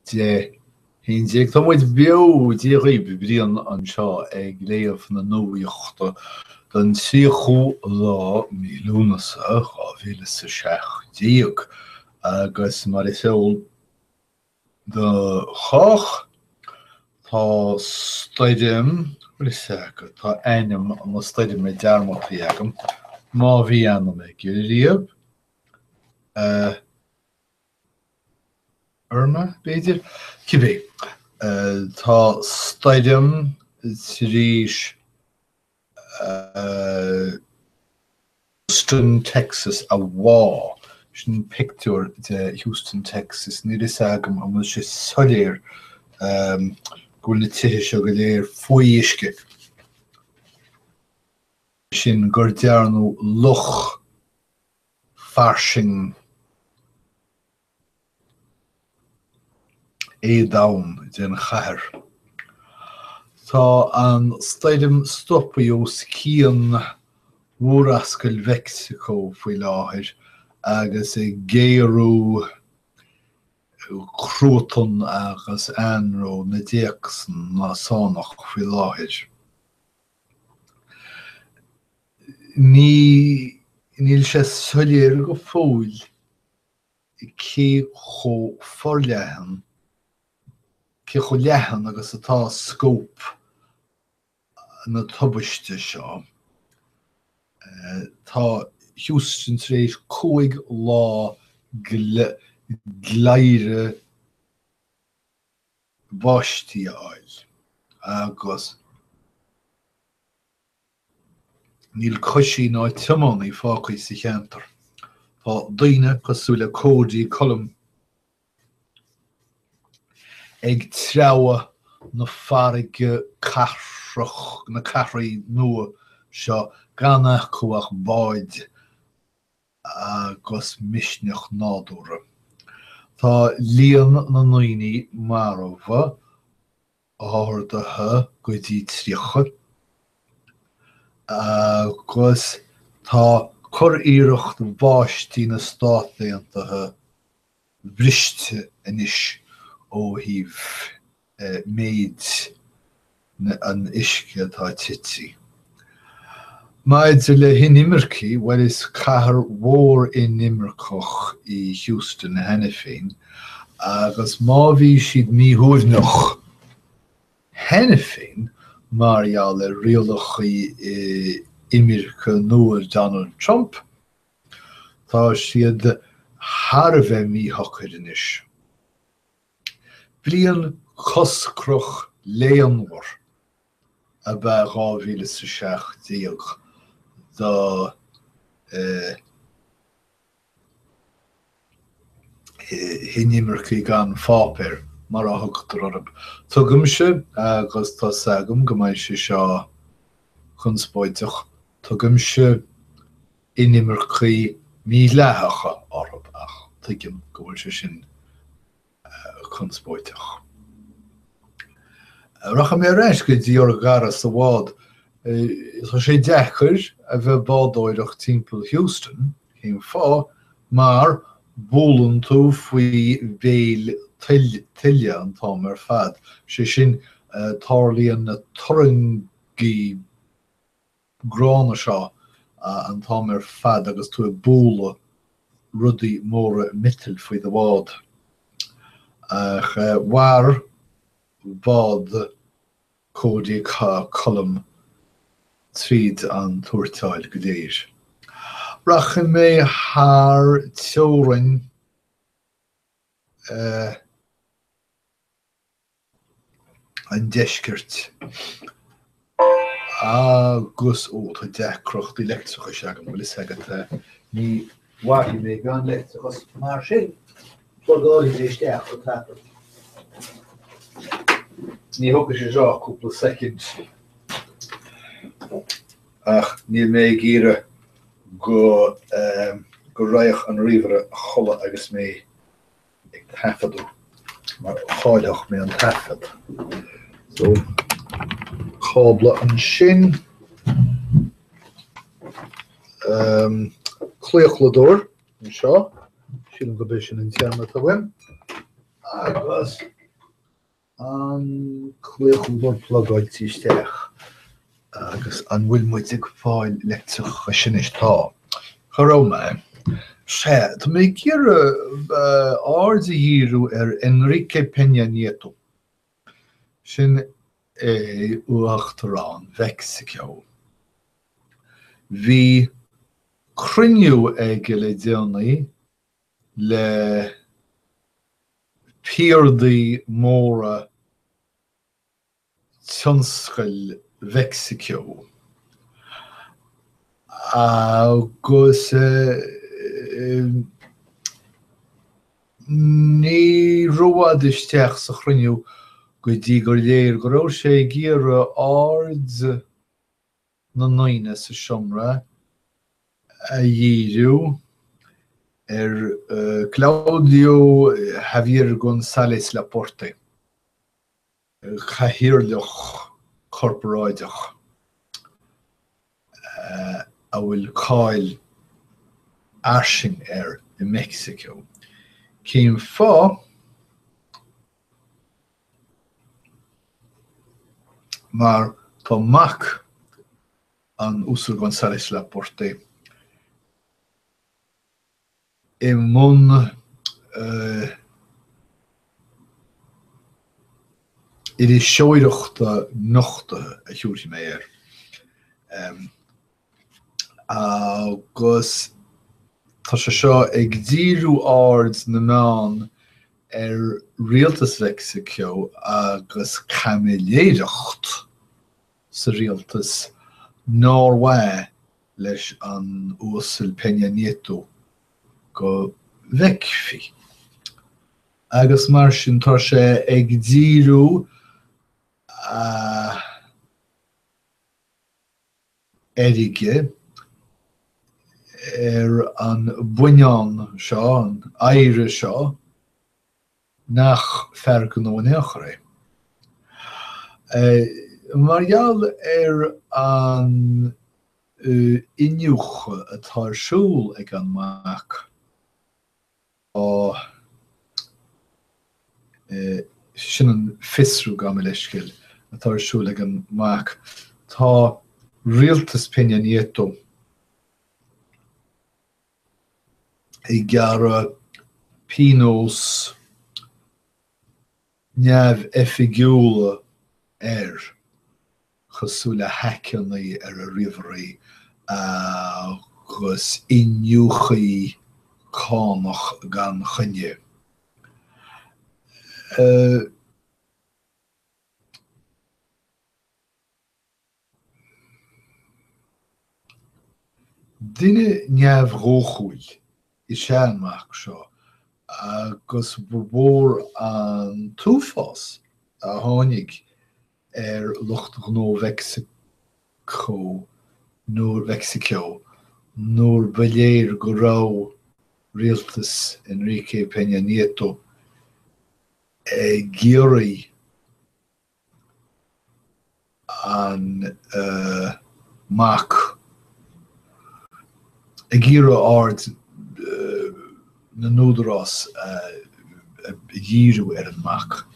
10, 11. Tá muid beo, Dia dhaoibh, Brian anseo ag léamh na nuaíochta don 30ú lá mí Lúnasa 2017 agus mar is eol do chách, tá stoirm, bhfuil fhios agat, tá ainm na stoirme dearmadtaí agam, má bhí ainm aige riamh. Irma, b'fhéidir? Cibé, tá stoirm tar éis Houston, Texas a bhá. Sin pictiúr de Houston, Texas. Níl fhios agam an bhfuil sé soiléir go bhfuil na tithe seo go léir faoi uisce. Sin gur dearnadh loch fairsing éadomhain den chathair. Tá an stoirm stoptha os cionn Mhurascaill Mheicsiceo faoi láthair agus ag géarú cruatan agus anró na dTéacsánach faoi láthair. Ní níl sé soiléir go fóill cé chomh forleathan, cé chomh leathan agus atá scóip na tubaiste seo. Tá Houston tar éis 5 lá gléire báistí a fháil agus Níl coisí ná tiománaí fágtha sa cheantar. Tá daoine cosúil le Cody Cullum ag treabhadh na farraige cathrach, na cathraí nua seo gan acu ach báid agus misneach nádúrtha. Tá líon na ndaoine marbha ardaithe go dtí 30 agus tá curiarracht bháistí na Stát Aontaithe briste anois ó thaobh méid an uisce atá tite. Maidir le hinimircigh, bhuel is cathair mhór inimirceach í Houston cheana féin agus má bhí siad míshuaimhneach cheana féin mar gheall ar rialacha imirce nua Donald Trump, tá siad thar a bheith míshocair anois. Bliain choscrach léanmhar ab ea 2017 do hinimircigh gan pháipéir, mar a thugtar orthu. Tugaimse, agus tá's agam go mbeidh sé seo conspóideach, tugaimse inimircigh mídhleathacha orthu, ach tuigim go bhfuil sé sin conspóideach. Rachaidh mé ar ais go dtí ár gcara sa bhád. Tá sé deacair a bheith ag bádóireacht timpeall Houston, cén fáth? Mar buaileann tú faoi bhéal tuile an t-am ar fad, sé sin, tarlaíonn na turraingí gránna seo an t-am ar fad agus tú ag bualadh rudaí móra miotail faoi do bhád. Ach mhair bád Cody Cullum tríd an tuairteáil go léir. Rachaidh mé thar teorainn. an deiscirt agus, ó, tá deacrachtaí leictreachais agam, bhfuil fhios agat, ní mhairfidh mé gan leictreachas, mar sin, plugálfaidh mé isteach go tapa. Ní thógfaidh sé seo ach cúpla soicind, ach níl mé ag iarraidh go, go raghadh an ríomhaire a chodladh agus mé ag taifeadadh mar chaillfeadh mé an taifead. So, cábla ansin, um, claochlódóir anseo, sílim gurb é sin an téarma atá uaim, Agus an claochlóir plugáilte isteach. Agus an bhfuil muid ag fáil leictreachais anois? Tá. Cá raibh mé? Sea, tá mé ag iarraidh aird a dhíriú ar Enrique Peña Nieto. Sin é Uachtarán Mheicsiceo. Bhí cruinniú aige le déanaí le piardaí móra tionscail Mheicsiceo agus ní rófhada isteach sa chruinniú go dtí gur léir go raibh sé ag iarraidh aird na ndaoine sa seomra a dhíriú ar Claudio Javier González Laporte, cathaoirleach corparáideach a bhfuil cáil fhairsing air i Meicsiceo. Cén fáth? Mar tá mac an Uasail González Laporte i mbun iriseoireachta nochtaithe, a thiúrfaidh mé air. Agus tá sé seo ag díriú aird na meán ar rialtas Mheicsiceo agus caimiléireacht sa rialtas nár mhaith leis an Uasal Peña Nieto go bhfeicfí. Agus mar sin tá sé ag díriú a fheirge ar an bhuinneán seo, an oidhre seo, nach fear gnó in aon chor é. Mar gheall ar an iniúchadh atá ar siúl ag an mac, Tá, sin an fiosrú, gabh mo leithscéal, atá ar siúl ag an mac. Tá rialtas Peña Nieto ag gearradh pionós neamhoifigiúla air, cosúil le haiceanna ar a ríomhairí agus iniúchaí cánach gan choinne. Duine neamhdhóchúil is ea an mac seo agus ba mhór an t-uafás a tháinig ar lucht gnó Mheicsiceo nuair ba léir go raibh rialtas Enrique Peña Nieto ag iarraidh an mac ag iarraidh aird na n-údarás a dhíriú ar an mac.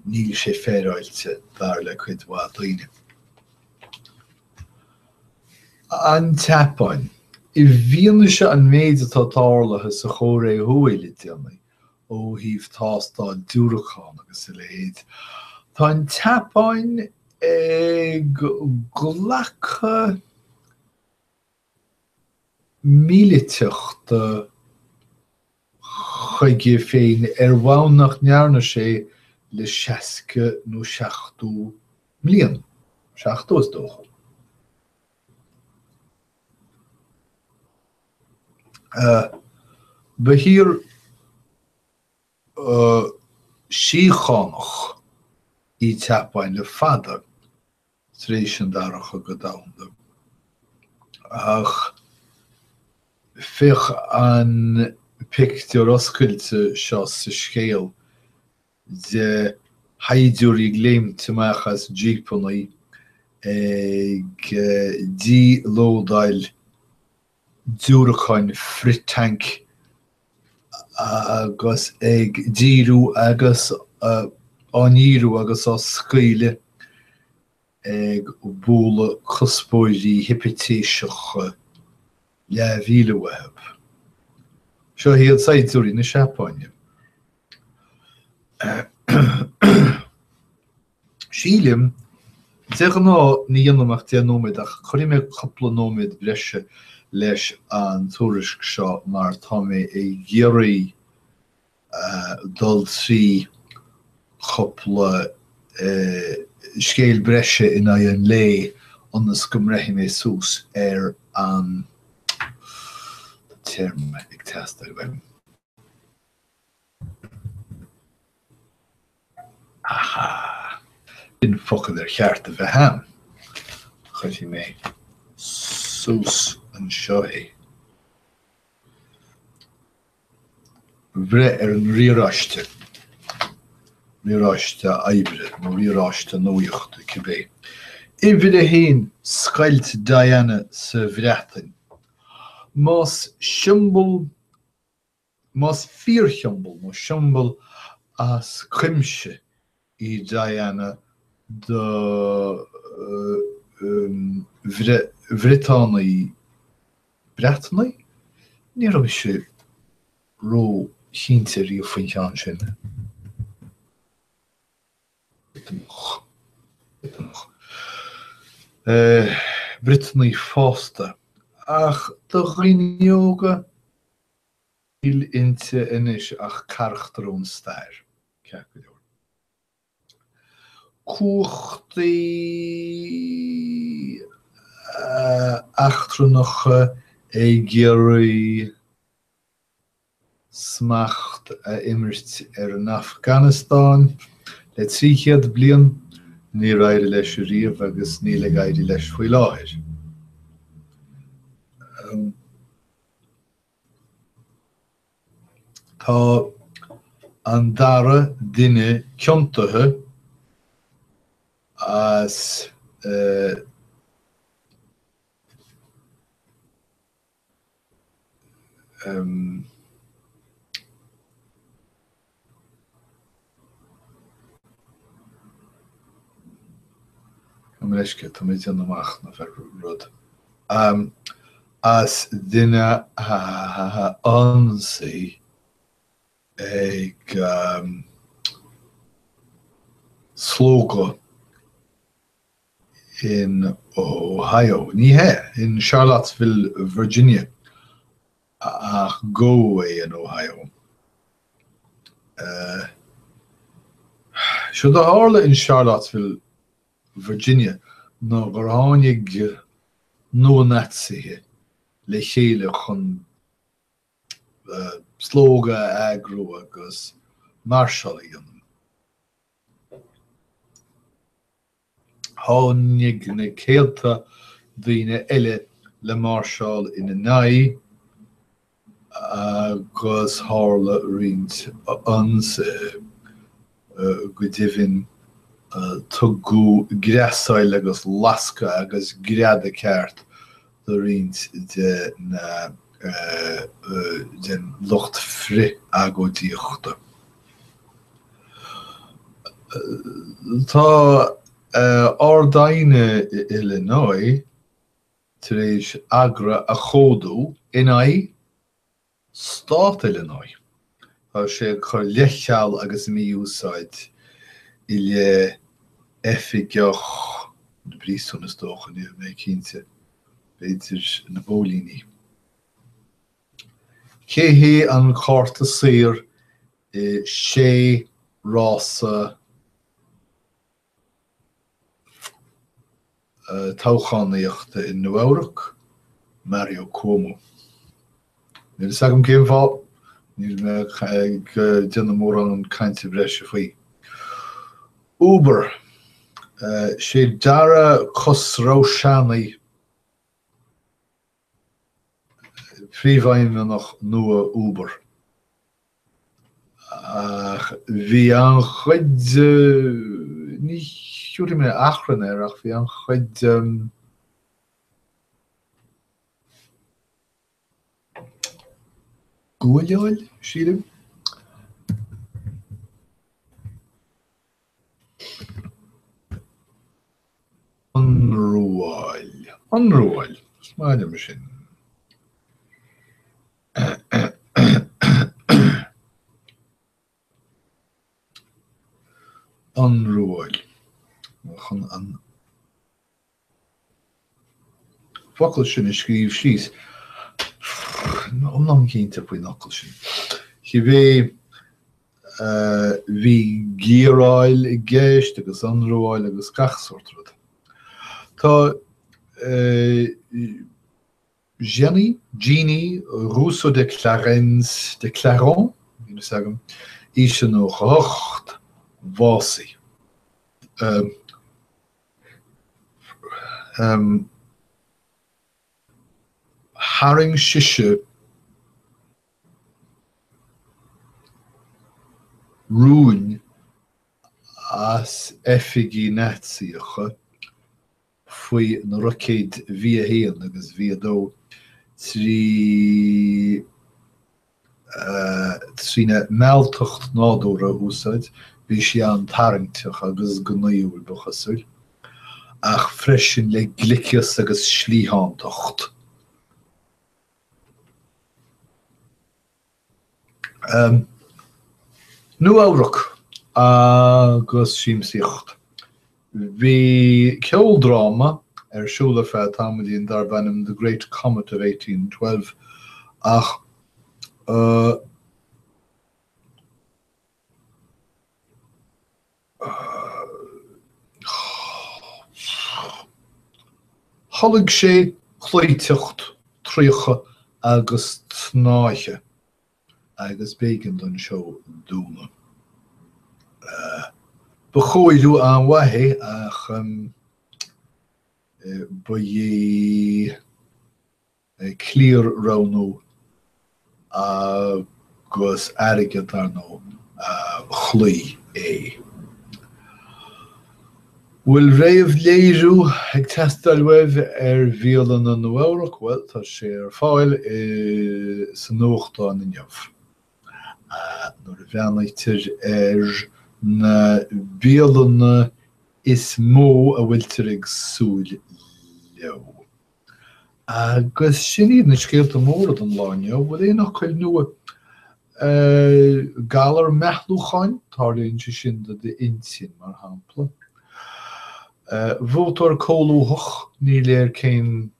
Níl sé féaráilte, dar le cuid mhaith daoine. An tSeapáin. I bhfianaise an méid atá tarlaithe sa Chóiré Thuaidh le déanaí, ó thaobh tástáil diúracán agus a leithéid. Tá an tSeapáin ag glacadh míliteachta chuige féin ar bhonn nach ndearna sé le 60 nó 70 mbliain, 70 is dócha. Ba thír síochánach í an tSeapáin le fada tar éis an Dara Cogadh Domhanda, ach féach an pictiúr oscailte seo sa scéal de shaighdiúirí ag léimt amach as jípeanna ag dílódáil diúracáin frith-tanc. Agus ag díriú agus á ndíriú agus á scaoileadh ag bualadh cuspóirí hipitéiseacha leathmhíle uathu. Seo iad saighdiúirí na Seapáine. Sílim, de ghnáth ní dhéanaim ach 10 nóiméad ach cuirfidh mé cúpla nóiméad breise leis an tuairisc seo mar tá mé ag iarraidh dul trí cúpla scéal breise in aghaidh an lae ionas go mbreithfidh mé suas ar an téarma ag teastáil uaim. Aha! B'in focal ar cheart a bheith a'm. Cuirfidh mé suas anseo é. Breith ar an riaráiste. Riaráiste oibre nó riaráiste nuachta, cibé. Uimhir a haon, scoilt Diana sa Bhreatain. Más siombail Más fíorshiombail nó siombail as cuimse í Diana do Bhriotánaigh, Breatnaigh? Ní raibh mise ró-chinnte riamh faoin cheann sin. Briotanaigh fosta, ach do dhaoine óga? Níl inti anois ach carachtar ón stair, ceart go leor. Cumhachtaí eachtrannacha ag iarraidh smacht a imirt ar an Afganastáin le 300 bliain, níor éirigh leis ariamh agus níl ag éirí leis faoi láthair. Tá an dara duine ciontaithe as Gabh mo leithscéal, tá mé ag déanamh machnamh ar rud. As duine a ionsaí ag slógadh in Ohio, ní hea, in Charlottesville, Virginia, ach gabhadh é in Ohio. Séard a tharla in Charlottesville, Virginia ná gur tháinig nua-Naitsithe le chéile chun slógadh a eagrú agus máirseáil a dhéanamh. Tháinig na céadta daoine eile le máirseáil ina n-aghaidh agus tharla roinnt ionsaithe. Go deimhin, tugadh greasáil agus lascadh agus greadadh ceart do roinnt de na den lucht frith-agóidíochta. Tá Ard-Aighne Illinois tar éis agra a chomhdú in aghaidh Stát Illinois. Tá sé ag cur leithcheal agus mí-úsáid i leith oifigeach na bpríosún, is dócha, níl mé cinnte, b'fhéidir na bpóilíní. Cé hé an cárta saor i sé rása toghchánaíochta i Nua-Eabhrac? Mario Cuomo. Níl fhios agam cén fáth, níl mé ag déanamh mórán cainte breise faoi. Uber. Sé Dara Khosrowshahi Príomhfheidhmeannach nua Uber. Ach bhí an-chuid, ní thiúrfaidh mé achrann air, ach bhí an-chuid Guailleáil, sílim. Ionramháil. Ionramháil. Is maith liom sin. Ionramháil. Chun an focal sin a scríobh síos. Níl mé iomlán cinnte faoin fhocal sin. Cibé, bhí giaráil i gceist agus ionramháil agus gach sórt rud. Tá Jenny, Jeannie, Rousseau de Clarens, de Claron, níl a fhios agam, aois a 98, bhásaigh. Tharraing sise rúin as oifigí Naitsíocha faoi na roicéid V1 agus V2 trí Trína mealltacht nádúrtha a úsáid, bhí sí an-tarraingteach agus gnaíúil, ba chosúil, ach freisin le gliceas agus slítheántacht. Nua-Eabhrac agus siamsaíocht. Bhí ceoldráma ar siúl ar feadh tamaillín darb ainm The Great Comet of 1812 ach Tholg sé cloíteacht, traochadh agus tnáitheadh agus b'éigean don seó dúnadh. Ba chóiriú an-mhaith é ach ba é cliar-roghnú agus airgead, ar ndóigh, a chloígh é. Bhfuil réamhléiriú ag teastáil uaibh ar bhialanna Nua-Eabhrac? Bhuel, tá sé ar fáil sa nuachtán inniu. Nuair a bhreathnaítear ar na bialanna is mó a bhfuiltear ag súil leo. Agus sin iad na scéalta móra don lá inniu. Bhfuil aon fhocail nua? Galar meathlúcháin, tarlaíonn sé sin do d'intinn, mar shampla. Vótóir comhlúthach, ní léir cén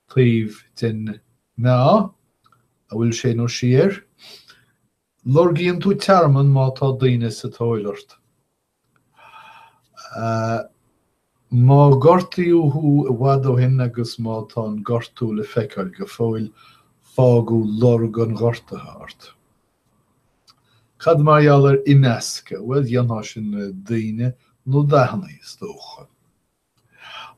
taobh den meá a bhfuil sé nó sí air. Lorgaíonn tú tearmann má tá daoine sa tóir ort. Má gortaíodh thú i bhfad ó shin agus má tá an gortú le feiceáil go fóill, fágadh lorg an ghortaithe ort. Cad mar gheall ar imeascadh? Bhuel, dhéanfá sin le daoine nó dathanna, is dócha.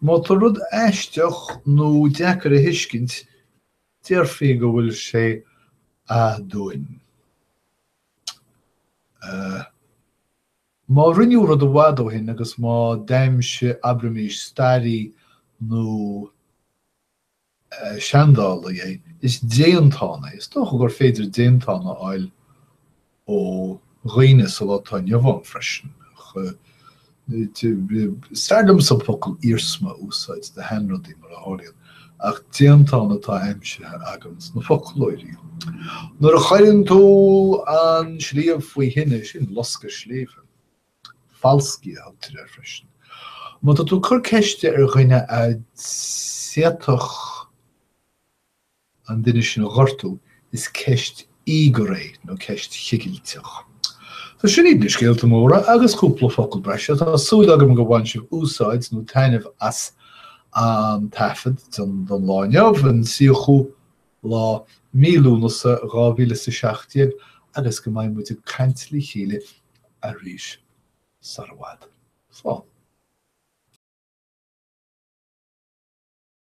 Má tá rud aisteach nó deacair a thuiscint, Déarfaí go bhfuil sé aduain. Má rinneadh rud i bhfad ó shin agus má d'aimsigh, abraimis, staraí nó seandálaí é, is déantán é. Is dócha gur féidir déantán a fháil ó dhaoine sa lá atá inniu ann freisin. Is fearr liomsa an focal iarsma a úsáid do sheanrudaí, mar a tharlaíonn, ach déantán atá aimsithe agam sna foclóirí. Nuair a chuireann tú an sliabh faoi thine, sin loscadh sléibhe. Falscaí a thugtar air freisin. Má tá tú ag cur ceiste ar dhuine a d'fhéadfadh an duine sin a ghortú, is ceist íogair é nó ceist chigilteach. So sin iad na scéalta móra agus cúpla focal breise. Tá súil agam gur bhain sibh úsáid nó taitneamh as an taifead don lá inniu, an 30ú lá mí Lúnasa 2017 agus go mbeidh muid ag caint le chéile arís sar i bhfad. Slán.